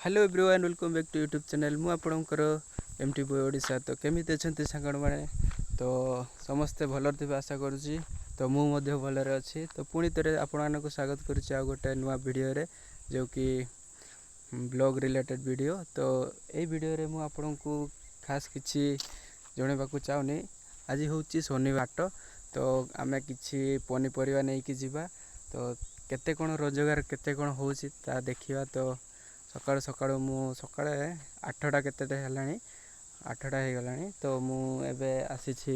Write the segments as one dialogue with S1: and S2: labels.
S1: Hello everyone, welcome back to YouTube channel. ମୁଁ ଆପଣଙ୍କର M T boy Odisha. ତ କେମିତି ଅଛନ୍ତି ସାଙ୍ଗମାନେ? ତ ସମସ୍ତେ ଭଲରେ ଥିବେ ଆଶା କରୁଛି। ତ ମୁଁ ମଧ୍ୟ ଭଲରେ ଅଛି। ତ ପୁଣି ଥରେ ଆପଣମାନଙ୍କୁ ସ୍ୱାଗତ କରୁଛି ଆଉ ଗୋଟେ ନୂଆ ଭିଡ଼ିଓରେ, ଯେଉଁକି ବ୍ଲଗ୍ ରିଲେଟେଡ଼୍ ଭିଡ଼ିଓ। ତ ଏଇ ଭିଡ଼ିଓରେ ମୁଁ ଆପଣଙ୍କୁ ଖାସ୍ କିଛି ଜଣାଇବାକୁ ଚାହୁଁନି। ଆଜି ହେଉଛି ଶନିବାର ହାଟ। ତ ଆମେ କିଛି ପନିପରିବା ନେଇକି ଯିବା। ତ କେତେ କ'ଣ ରୋଜଗାର, କେତେ କ'ଣ ହେଉଛି ତା ଦେଖିବା। ତ ସକାଳୁ ସକାଳୁ, ମୁଁ ସକାଳେ 8ଟା କେତେଟା ହେଲାଣି, 8ଟା ହେଇଗଲାଣି। ତ ମୁଁ ଏବେ ଆସିଛି,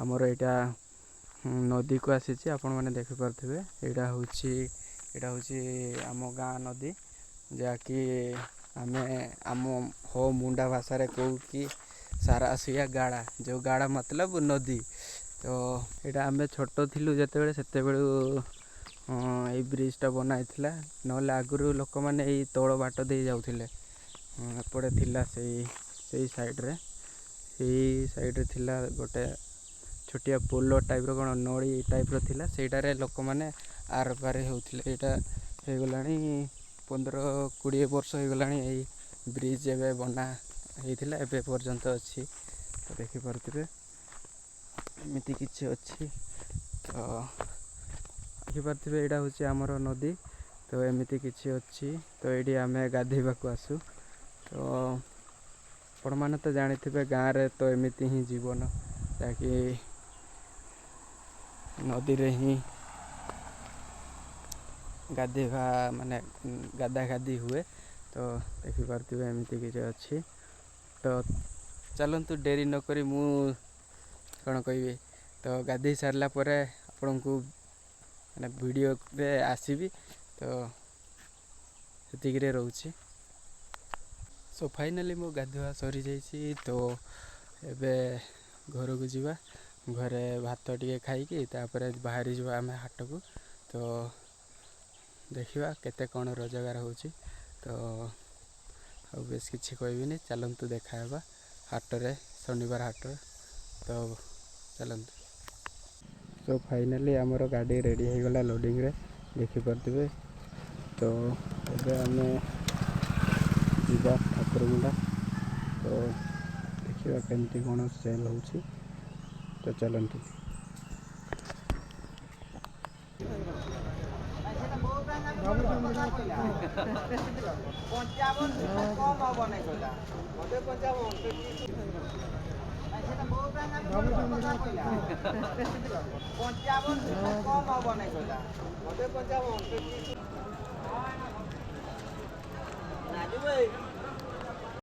S1: ଆମର ଏଇଟା ନଦୀକୁ ଆସିଛି। ଆପଣମାନେ ଦେଖିପାରୁଥିବେ, ଏଇଟା ହେଉଛି ଆମ ଗାଁ ନଦୀ, ଯାହାକି ଆମେ ଆମ ହୋ ମୁଣ୍ଡା ଭାଷାରେ କହୁ କି ସାରାସିଆ ଗାଡ଼ା, ଯେଉଁ ଗାଡ଼ା ମତଲବ ନଦୀ। ତ ଏଇଟା ଆମେ ଛୋଟ ଥିଲୁ ଯେତେବେଳେ, ସେତେବେଳୁ ଏଇ ବ୍ରିଜଟା ବନା ହେଇଥିଲା। ନହେଲେ ଆଗରୁ ଲୋକମାନେ ଏଇ ତଳ ବାଟ ଦେଇ ଯାଉଥିଲେ। ଏପଟେ ଥିଲା, ସେଇ ସାଇଡ଼୍ରେ, ସେଇ ସାଇଡ଼୍ରେ ଥିଲା ଗୋଟେ ଛୋଟିଆ ପୋଲ ଟାଇପ୍ର, କ'ଣ ନଈ ଟାଇପ୍ର ଥିଲା। ସେଇଟାରେ ଲୋକମାନେ ଆର ପାର ହେଉଥିଲେ। ଏଇଟା ହେଇଗଲାଣି 15-20 ବର୍ଷ ହେଇଗଲାଣି ଏଇ ବ୍ରିଜ୍ ଏବେ ବନା ହେଇଥିଲା, ଏବେ ପର୍ଯ୍ୟନ୍ତ ଅଛି। ତ ଦେଖିପାରୁଥିବେ, ଏମିତି କିଛି ଅଛି। ତ ଦେଖିପାରୁଥିବେ, ଏଇଟା ହେଉଛି ଆମର ନଦୀ। ତ ଏମିତି କିଛି ଅଛି। ତ ଏଇଠି ଆମେ ଗାଧେଇବାକୁ ଆସୁ। ତ ଆପଣମାନେ ତ ଜାଣିଥିବେ, ଗାଁରେ ତ ଏମିତି ହିଁ ଜୀବନ, ଯାହାକି ନଦୀରେ ହିଁ ଗାଧେଇବା, ମାନେ ଗାଧା ଗାଧି ହୁଏ। ତ ଦେଖିପାରୁଥିବେ, ଏମିତି କିଛି ଅଛି। ତ ଚାଲନ୍ତୁ, ଡେରି ନକରି ମୁଁ କ'ଣ କହିବି, ତ ଗାଧେଇ ସାରିଲା ପରେ ଆପଣଙ୍କୁ ମାନେ ଭିଡ଼ିଓରେ ଆସିବି। ତ ସେତିକିରେ ରହୁଛି। ସୋ ଫାଇନାଲି ମୋ ଗାଧୁଆ ସରିଯାଇଛି। ତ ଏବେ ଘରକୁ ଯିବା, ଘରେ ଭାତ ଟିକେ ଖାଇକି ତାପରେ ବାହାରି ଯିବା ଆମେ ହାଟକୁ। ତ ଦେଖିବା କେତେ କ'ଣ ରୋଜଗାର ହେଉଛି। ତ ଆଉ ବେଶ କିଛି କହିବିନି। ଚାଲନ୍ତୁ, ଦେଖା ହେବା ହାଟରେ, ଶନିବାର ହାଟରେ। ତ ଚାଲନ୍ତୁ। ସୋ ଫାଇନାଲି ଆମର ଗାଡ଼ି ରେଡ଼ି ହେଇଗଲା ଲୋଡ଼ିଂରେ, ଦେଖିପାରୁଥିବେ। ତ ଏବେ ଆମେ ଯିବା ଠାକୁରମୁଣ୍ଡା। ତ ଦେଖିବା କେମିତି କ'ଣ ସେଲ୍ ହେଉଛି। ତ ଚାଲନ୍ତୁ।
S2: 55 କମ୍ ହବ ନାଇଁ କହିଲା ମତେ। 55 ସେଟା ମୋ କଥା କହିଲା। 55 କମ୍ ହବ ନାଇଁ କହିଲା ମତେ। 55 ନାଜୁ ଭାଇ।